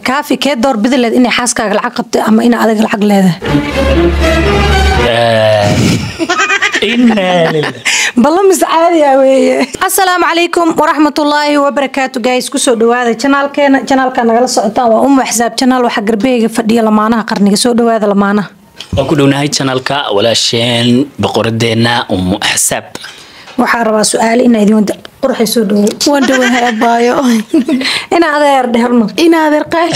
Kaafi kee door bidi leed inay xaaskaaga lacag qabto ama ina adiga lacag leedahay? Inna lillahi. Ballamis caadi ah weeye. Assalaamu calaykum waraxmatullaahi wabarakaatu guys, kusoo dhawaada janaalkeena. Janaalka nagala socotaan waa Umu Axsaab janaal. Waxaa garbeyga fadhiya lamaanaha qarniga. Soo dhawaada lamaanaha. Waan ku dhownahay channelka walaasheen boqoradeena Umu Axsaab. Waxaa rabaa su-aale inaa idin wada qurxay. Soo dhawow. Waan dhawahay abaayo. Inaa adeer dheherno. Inaadeer qayl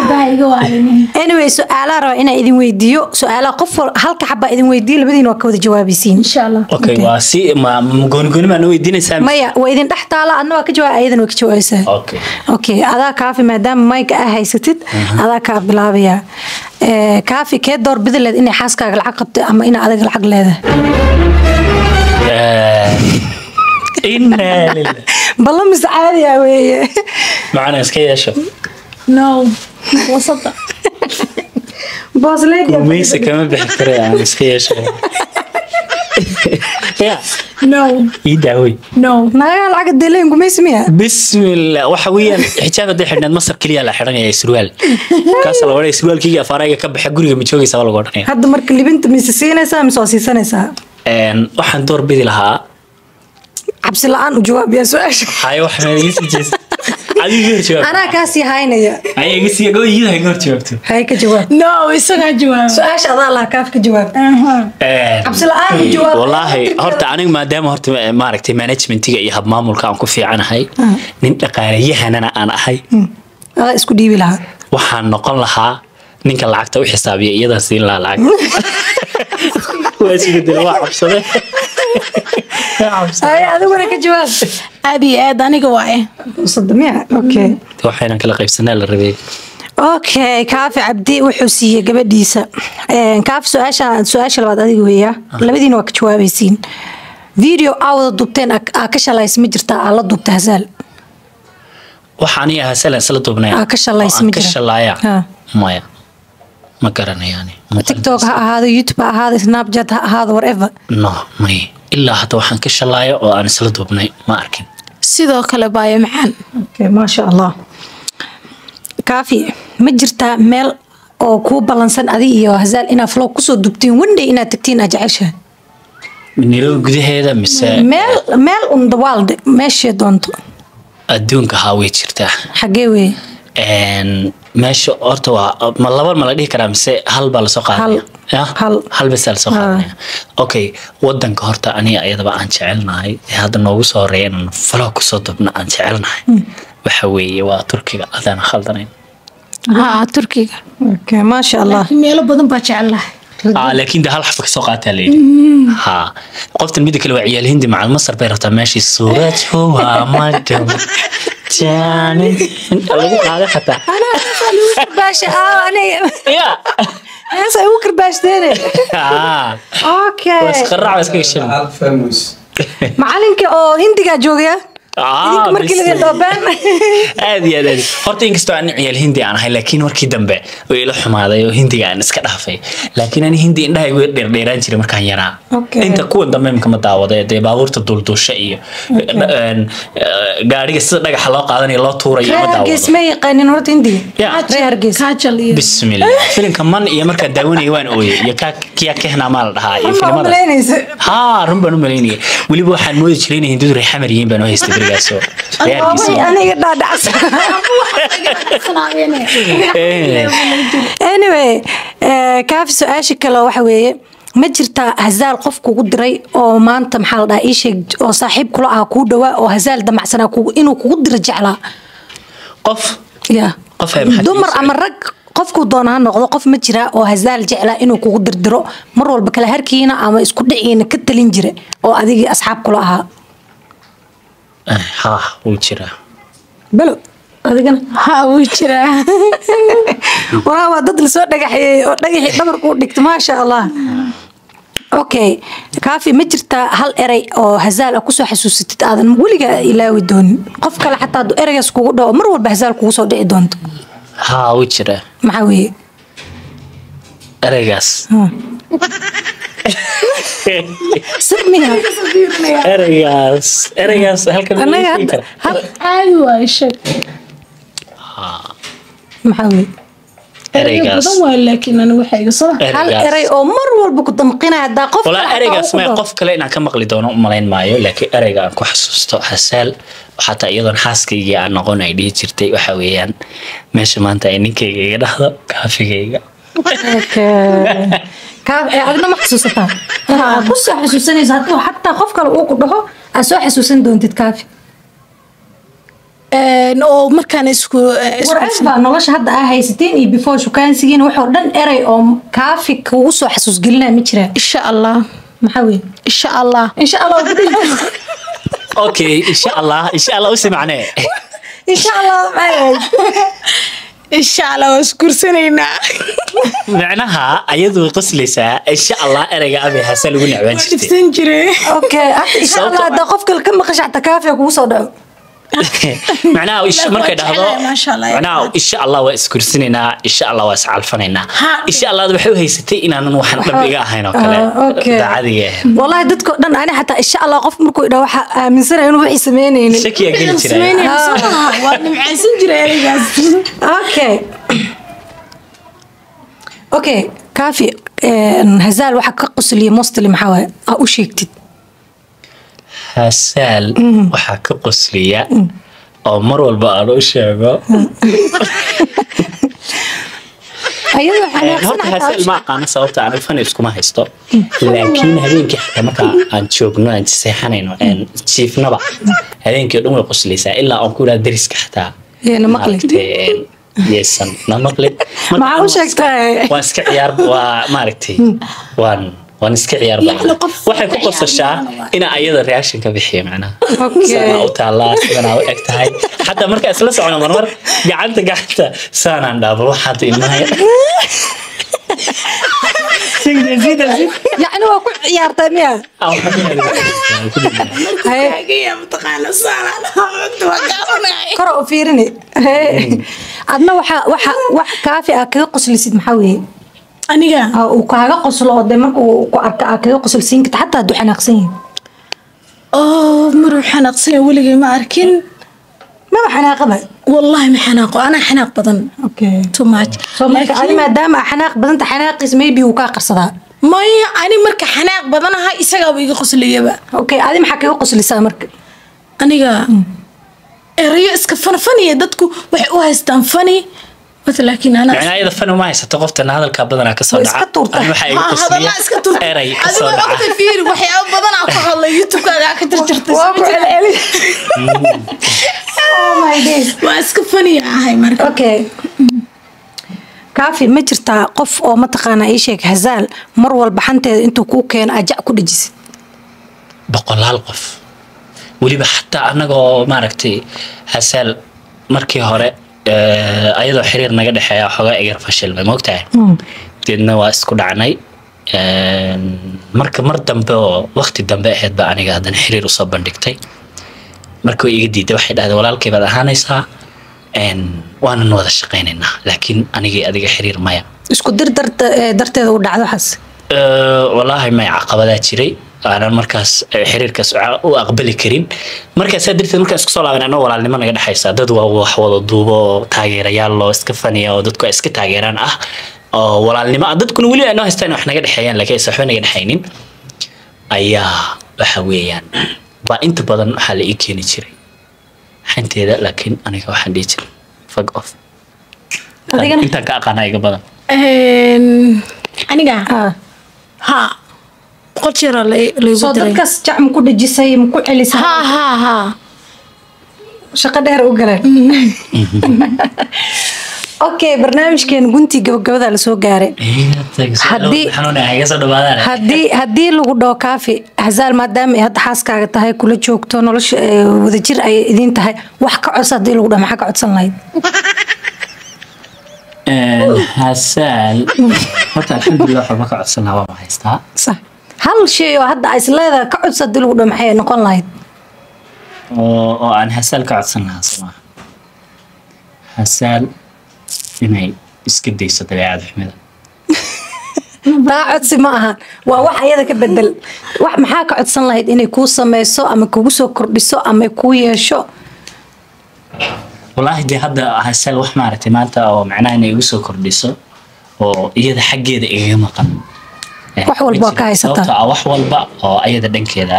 baa iga waalinin. Anyway, su-aalaha rabaa inaa idin weydiiyo. Su-aalaha qof halka xabaa idin weydiiyo, labadiina waa ka wada jawaabaysiin. Insha Allah. Okay, waa si ma gooni gooni baa noo weydiinaysaa? Maya, waa idin dhex taala. Adna waa ka jawaab, ayadana waa ka jawaabaysaa. Okay. Okay, adaa Kaafi, maadaama mayka aa haysatid adaa kaa bilaabaya. Kaafi, kee door bidi leed inay xaaskaaga lacag qabto ama ina adiga lacag leedahay? Inna lillahi. Ballamis caadi ah weeye. Macana iska yeesho. No, wasada. Boss lady. Gumaysi kama bixi kara, aan iska yeesho ya. No. Ii daawey. No. Naagaha lacag deleen gumaysi miya? Bismillah, waxa weeyaan xijaab hadday xidhnayd Masar keliya la xidhanaya, surwaal kaasa la odhanaya. Surwaalkayga afaarayga ka baxa, guriga ma joogaysaa baa lagu odhanaya. Hadda marka libinta mise siinaysaa mise waa siisanaysaa? Waxaan door bidi lahaa Cabsi la-aan u jawaabiyaa su-aasha. Haye, wax ma iga sii jees adiga, iga hor jawaab. Anaa kaasii haynaya. Haye, iga sii go, iyada iga hor jawaabto. Hay, ka jawaab. No, isagaa jawaaba. Su-aasha adaa lahaa, Kaaf, ka jawaab. Cabsi la-aan u jawaab. Wallaahi horta aniga maadaama horta maaragtay managementiga iyo habmaamulka aan ku fiicanahay, nin dhaqaalayahanana aan ahay, adaa isku dhiibi lahaa. Waxaan noqon lahaa ninka lacagta u xisaabiya, iyadaa siin lahaa lacag. Waa isbedel, waa cabsade. Haye, adiguna ka jawaab. Aad iyo aad aniga waaye. Sada miya? Okay. Waxaynan kala qaybsanaa la rabay. Okay, Kaafi Cabdi wuxuu siiyey gabadhiisa. Kaafi, su-aasha su-aasha labaad adiga weeya, labadiina waa ka jawaabaysiin. Video aa wada duubteen aa ka shalays ma jirtaa, aa la duubta Hasaal? Waxa aniga Hasalan isla duubnay Aa, ka shalaysa oo aan ma ka jira? shalaaya? Ha. Maya, ma garanayaan. TikTok ha ahaado, YouTube ha ahaado, Snapchat ha ahaado, whatever. No, may, ilaa hadda waxaan ka shalaaya oo aan isla duubnay ma arkin. Sidoo kale baayo macaan. Okay, maasha Allah. Kaafi, ma jirtaa meel oo kuu ballansan adi iyo Hazaal inaad vlog kusoo duubtiin, one day inaad tagtiin aa jeceshahay? Nairobi gudaheeda mise? Meel un the world, meeshee doonto. Adduunka haa, way jirtaa. Xagee weeye? Meesha horta waa ma laba ma la dhihi karaa mise hal baa lasoo qaadanaya? Hal. Ya? Hal. Hal bes lasoo qaadanaya. Okay, wadanka horta aniga iyadaba aan jecelnahay ee hadda noogu soo horeeya inaan vlog kusoo dubno aan jecelnahay waxa weeye waa Turkiga, adaan khaldanayn. Haa, Turkiga. Okay, maasha Allah. Laakiin meelo badan baa jecelahay. Ah, laakiin de hal xafa kasoo qaataa la yidhi. Ha, qoftan mida kale waa ciyaal Hindi, macal Masar bay rabtaa. Meeshii suurad huwa madam jaani lagu qaaday xataa. Karbaasha aa aniga. Ya. Heesa igu karbaashteen. Ah. Okay. Waa isqaraac, waa iska gashan. Famous. Macalinka oo Hindigaa joogaya. Ah, idinka markii laga dhoobaan. Aad iyo aad aad horta inkastoo aan ciyaal Hindi aan ahay, laakiin markii dambe way ila xumaaday oo Hindiga aan iska dhaafay. Laakiin ani Hindi indhaha igu dheerdheeraan jiray markaan yaraa. Inta kuwan dambe imika ma daawada, dee baabuurta duulduusha iyo gaariga sida dhagaxa loo qaadanayo loo tuurayo ma Reer Hargeysa daawado. Ma yaqaanin horta Hindiga. Ya. Reer Hargeysa. Kaajal iyo Bismillah, filimka man iyo markaa daawanayay waan ooyay iyo kaa kiya kehnaa maa la dhahaa iyo Ma filimadaas. umalaynaysa? Haa, run baan u malaynayay. Weliba waxaan moodi jiray inay Hindidu reer Xamar yihiin baan u haystay berigaasoo reer Hargeysa. Way aniga dhaadhacsan. Anyway, Kaafi, su-aasha kale waxa weeye: ma jirtaa Hazaal qof kugu diray oo maanta, maxaa la dhahaa, ii sheeg, oo saaxiib kula ah, kuu dhawaa, oo Hazaal damacsanaa kugu inuu kugu diro jeclaa? Qof ya. Qof ay maxaa dumar kugu ama rag, qofkuu doona ha noqdo, qof ma jiraa oo Hazaal jeclaa inuu kugu dirdiro mar walba, kala harkiina ama isku dhiciina ka talin jira, oo adigii asxaab kula ahaa? Haa, wuu jiraa. Belo, adigana? Haa, wuu jiraa. Waraa, waa dad lasoo dhagaxeeyey oo dhagaxii dhabarku u dhigto, maasha Allah. Okay, Kaafi, ma jirtaa hal erey oo Hazaal a kusoo xasuusatid aadan weligaa ilaawi doonin, qof kale xataa hadduu ereygaas kugu dhaho mar walba Hazaal kugu soo dhici doonto? Haa, wuu jiraa. Maxaa weeye? Ereygaas. Sir miya? Ereygaas halkan ma anaga sheegi hadda karaa? Caadi waaye, sheeg. Maxaa weeye? Erayo Ereygaas. badan waa, laakiin anigu waxaa iga soo Hal erey oo mar walba ku damqinaya haddaa qof Walaa kale xataa ereygaas uu ku may dhaho. Qof kale inaan ka maqli doono u malayn maayo, laakiin ereyga aan ku xasuusto Hasaal, xataa iyadoon xaaskaygii aan noqon ay dhihi jirtay, waxa weeyaan meesha maanta ay ninkayga iga dhahdo kaafigayga. Okay. Adna ma xasuusataa? Aa, ku soo xasuusanaysa hadduu xataa qof kale uu ku dhaho, aad soo xasuusan doontid, Kaafi? Oo markaan isku Warcif baa nolosha hadda aa haysatiin iyo before shukaansigiin, waxoo dhan erey oo Kaafi kugu soo xasuus gelinaya ma jiraan? Insha Allah. Maxaa weeye? Insha Allah. Insha Allah ku dhihi. Okay, insha Allah, insha Allah usi macnee. Insha Allah maxay ahayd? Insha Allah waa isguursanaynaa. Macnaha ayadu way qoslaysaa. Insha Allah ereyga abi Hasaal ugu necbaan Waa jirtay. dhibsan jiray. Okay, hadda insha Allah haddaa qof kale ka maqasho xataa Kaafi kugu soo dhaco. Macnaha Laakiin markay waa dhahdo jeclahay, maasha Allah. Macnaha insha Allah waa isguursanaynaa, insha Allah waa iscalfanaynaa, insha Allah waxay u haysatay inaanan waxaan dhab iga ahayn oo kale, Ah, okay. daacadiga ahayn. Wallahi dadka dhan, ani xataa insha Allah qof markuu idhaa waxaa aaminsanaya inuu wixii sameynaynin. Shakiyaa geli jiray. Samaynayna soo maaha? Waa nimcaysan jiray ereygaas. Okay, Kaafi, Hazaal waxa ka qosliya mostly maxaa waaye aa u sheegtid? Hasaal waxaa ka qosliya oo mar walba aan u sheego Ayadoo xanaaqsan Horta xataa Hasaal ma aqaano sababta, aan fani iskuma haysto, laakiin habeenkii xataa marka aan joogno, aan seexanayno, aan jiifnaba, habeenkii oo dhan way qoslaysaa ilaa aan ku idhaha deriska xataa Yeena maqli. Maaragtay, yeesan na maqlin. Marka Maxaa u sheegtaa? Waan iska ciyaar, waa maaragtay, waan iska ciyaar Yacni badan. qof Waxay ku ciyaar qosashaa badan waa. ina ayada reaction ka bixiyo macnaha. Saanaa u taallaa, sidanaa u eg tahay. Xataa markaa isla socono marmar gacanta saanaan dhaabo, waxaad ilmaha. Yacni waa ku ciyaartaa miya? Haye. Taagaya mataqaana saalaan waa gaabanahay. Kor u fiirini. Haye. Adna waxa wax Kaafi aa kaga qoslisid maxaa weeye? Aniga? Aa, uu kaaga qoslo oo dee markuu ku arka aa kaga qosolsiin karta xataa hadduu xanaaqsan yahay. Oo maruu xanaaqsan yahay weligay ma arkin. Maba xanaaqaba? Wallahi ma xanaaqo, anaa xanaaq badan. Too much. So marka adi maadaama aa xanaaq badanta, xanaaqiis maybe uu kaa qarsadaa. Maya, ani marka xanaaq badanahay isagaaba iga qoslayaba. Okay, adi maxaa kaga qoslisaa marka? Aniga erayo iska fanfaniya, dadku waxay u haystaan fani bas, laakiin anaa Macnaa ayada fani uma haysato, qoftana hadalkaa badanaa kasoo Way dhaca. iska tuurtaa. Ani waxaa iga Ha, qosliya hadallaa iska turta. erey kasoo Adigo dhaca. ogta, fiiri, waxyaabo badanaa ku hadlay YouTube-kaaga ka jarjartay. Waa ku celceli. Oh my days. Waa iska faniya ahay marka. Okay, Kaafi, ma jirtaa qof oo mataqaanaa ii sheeg Hazaal mar walba xanteeda intuu kuu keeno ajac ku dhejisid? Boqolaal qof weliba, xataa anagoo maaragtay Hasaal markii hore ayadoo xiriir naga dhexeeya xoogaa igar fashilmay, moogtahay, deedna waa isku dhacnay. Marka mar dambe oo waqti dambe ahayd ba aniga haddana xiriir usoo bandhigtay. Marka way iga diiday, waxay dhahday walaalkay baad ahaanaysaa, waanan wada shaqaynaynaa, laakiin aniga iyo adiga xiriir maya. Isku dir darteeda u dhacdo waxaas? Wallaahi may, caqabadaa jiray aanan markaas xiriirkaas u aqbali karin. Markaasaa darteed markaan isku soo laaban anoo walaalnimo naga dhexaysa, dad waa wax wada duubo, taageerayaal loo iska faniya oo dadku ay iska taageeraan ah oo walaalnimo ah, dadkuna weli ay noo haystaan wax naga dhexeeyaan, laakiin aysan waxba naga dhexaynin, ayaa waxa weeyaan baa inta badan waxaa la ii keeni jiray xanteeda, laakiin aniga waxaan dhihi jiray fuck off. Adigana? Intaan ka aqaana iga badan. Aniga? Ah. Ha, 100 jeer laygu Soo diray. Dadkaas jac ma ku dhejisay, ma ku celisay? Ha. Shaqo dheer u galeen. Okay, barnaamijkeen guntii gabagabada la soo gaaray. Xanuun iga soo dhawaadaan. Haddii lagu dhaho Kaafi, Hazaal maadaama ay hadda xaaskaaga tahay, kula joogto, nolosha wadajir ay idiin tahay, wax ka codsa haddii lagu dhaho, maxaa ka codsan lahayd? Hasaal horta alxamdulilah waxba ka codsan lahaa waa ma haystaa. Sax, hal shay oo hadda ay isleedahay ka codsa haddii lagu dhaho, maxay noqon lahayd? Oo aan Hasaal ka codsan lahaa soo maaha? Hasaal inay iska dayso dabeecad xumida. Taa codsi ma aha, waa wax ayada ka bedel. Wax maxaa ka codsan lahayd inay kuu sameyso ama kugu soo kordhiso ama kuu yeesho? Wallaahi dee hadda Hasal wax maaragtay maanta oo macnaha inay igu soo kordhiso oo iyada xaggeeda igaga maqan. Wax walba waa ka haysataa. Sababtoo ah wax walba oo ayada dhankeeda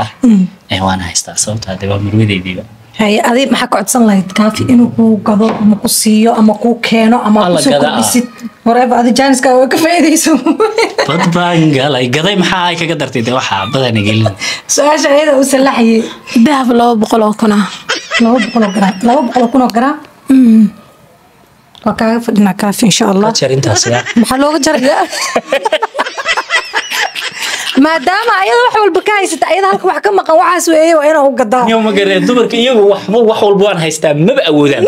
ah waan haystaa, sababtoo ah dee waa marwadeydiiba. Haye, adi maxaa ka codsan lahayd Kaafi inuu kuu gado ama ku siiyo ama kuu keeno ama Alla kusoo gadaa. kordhisid, whatever, adi jaaniska waa ka faa'iidayso. Bad baan galay, gaday maxaa ay kaga dartay dee waxaa badana gelin. Su-aasha ayada u salaxayay. Dahab 200,000 ah. 200 oo garaam, 200,000 oo garaam waa kaaga fadhinaa Kaafi, insha Allah. Ka jar intaas yaa. Maxaa looga jarayaa maadaama ayada wax walba ka haysata, ayada halka wax ka maqan waxaas weeye, waa inaa u gadaa. Niyo ma garee, dumarka iyagu waxba wax walba waan haystaa maba awoodaan.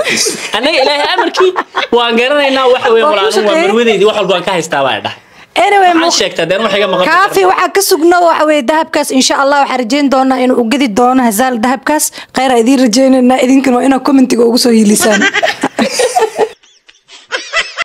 Annaga Ilaahay amarkii waan garanaynaa waxa weeye. Waa ku walaalin waa shaqeeyay. Marwadeydii wax walba waan ka haystaa baa dhahay. Anyway, waxaan sheegtaa deen wax iga maqan. Kaafi waxaa ka sugno waxa weeye dahabkaas, insha Allah. Waxaan rajeyn doonaa inuu u gedi doono Hazaal dahabkaas. Khayr aan idiin rajeynaynaa, idinkana waa inaad commentiga ugu soo hiilisaan.